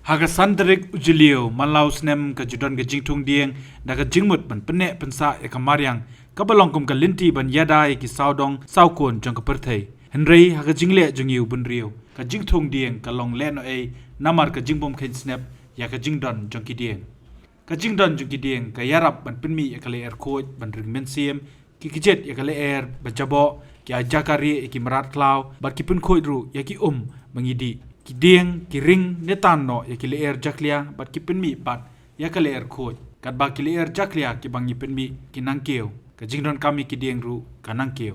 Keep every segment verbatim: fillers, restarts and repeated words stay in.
Ha ka san tarik u Jylliew man la u snem ka ju don ka jingthung dieng da ka jingmut ban pynneh pynsah ïa ka mariang kaba long kum ka lynti ban ïada ïa ki sawdong sawkun jong ka pyrthei. Hynrei ha ka jingleh jong ngi u bynriew, ka jingthung dieng ka long lehnohei namar ka jingbymkheiñ snep ïa ka jingdon jong ki dieng. Ka jingdon jong ki dieng ka ïarap ban pynmih ïa ka lyer khuid ban ring mynsiem, ki kjit ïa ka lyer ba jaboh, ki ai jaka rieh ïa ki mrad khlaw bad ki pynkhuid ruh ïa ki um ba ngi dih. Ki dieng ki ring ne tan noh ïa ki lyer jakhlia bad ki pynmih pat ïa ka lyer khuid. Katba ki lyer jakhlia kiba ngi pynmih ki nangkiew, ka jingdonkam ïa ki dieng ruh ka nangkiew.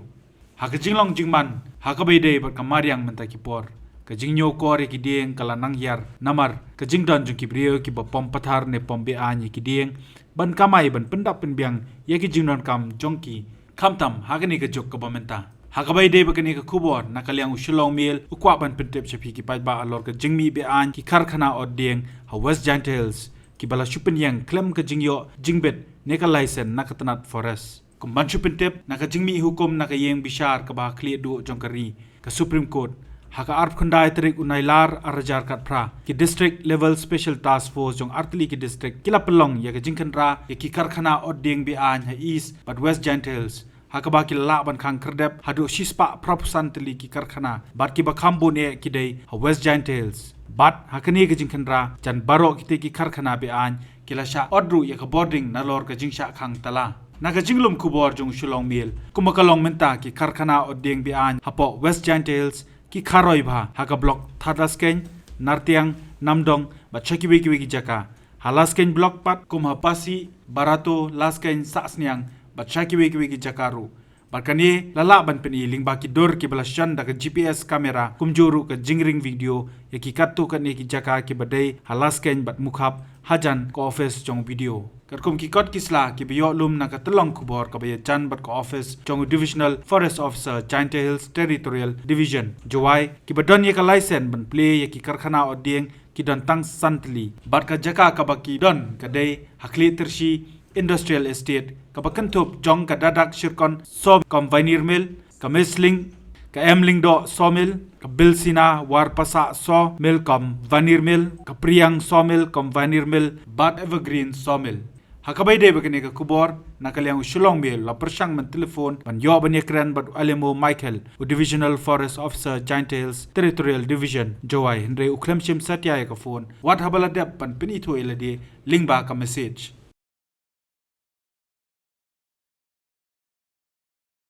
Ha ka jinglong jingman ha kaba ïadei bad ka mariang mynta ki por, ka jingñiewkor ïa ki dieng ka la nang hiar namar ka jingdon jong ki briew kiba pom pathar ne pom be-aiñ ïa ki dieng ban kamai ban pyndap pynbiang ïa ki jingdonkam jong ki, khamtam ha kane ka juk kaba mynta. Ha kaba ïadei bad kane ka khubor, na ka liang u Shillong Mail u kwah ban pyntip sha phi ki paidbah halor ka jingmih be-aiñ ki karkhana ot dieng ha West Jaintia Hills kiba la shu pynïeng khlem ka jingïoh jingbit ne ka laisen na ka tnat forest. Kum ban shu pyntip, na ka jingmih hukum na ka ïing bishar kaba ha khlieh duh jong ka ri, ka Supreme Court, ha ka arphew khyndai tarik u Nailar arhajar khatphra, ki District Level Special Task Force jong artylli ki district ki la pynlong ïa ka jingkhynra ïa ki karkhana ot dieng be-aiñ ha East bad West Jaintia Hills, ha kaba ki la lah ban khang khyrdep haduh shispah phraphew san tylli ki karkhana bad kiba kham bun eh ki dei ha West Jaintia Hills. Bad ha kane ka jingkhynra, jan baroh kitei ki karkhana be-aiñ ki la shah ot ruh ïa ka bording nalor ka jingshah khang tala. Na ka jinglum khubor jong u Shillong Mail, kumba ka long mynta, ki karkhana ot dieng be-aiñ hapoh West Jaintia Hills ki kharoi bha ha ka block Thadlaskein, Nartiang, Namdong bad sha kiwei kiwei ki jaka. Ha Laskein block pat, kum ha Pasi, Barato, Laskein, Sahsniang bad sha kiwei kiwei ki jaka ruh. Bad kane la lah ban pyni lyngba ki dur kiba la shon da ka G P S camera, kumjuh ruh ka jingring video ïa ki katto katne ki jaka kiba dei ha Laskein bad Mukhap hajan ka office jong u B D O. Katkum ki kot ki sla kiba ïoh lum na ka tyllong khubor kaba ïajan bad ka office jong u Divisional Forest Officer, Jaintia Hills Territorial Division, Jowai, kiba don ïa ka laisen ban plie ïa ki karkhana ot dieng ki don tang san tylli. Bad ka jaka kaba ki don ka dei ha Khliehtirsih Industrial Estate, kaba kynthup jong ka Dadak Shirkon Sawmill cum Veneer Mill, ka Mesling, ka M Lyngdoh Sawmill, ka Bilsina Warpasah Sawmill cum Veneer Mill, ka Priang Sawmill cum Veneer Mill bad Evergreen Sawmill. Ha kaba ïadei bad kane ka khubor, na ka liang u Shillong Mail la pyrshang ban telephone ban ïoh ban ïakren bad u Alemo Michael, u Divisional Forest Officer, Jaintia Hills Territorial Division, Jowai, hynrei u khlem shim satia ïa ka phone wat haba la dep ban pynithuh ïa lade lyngba ka message.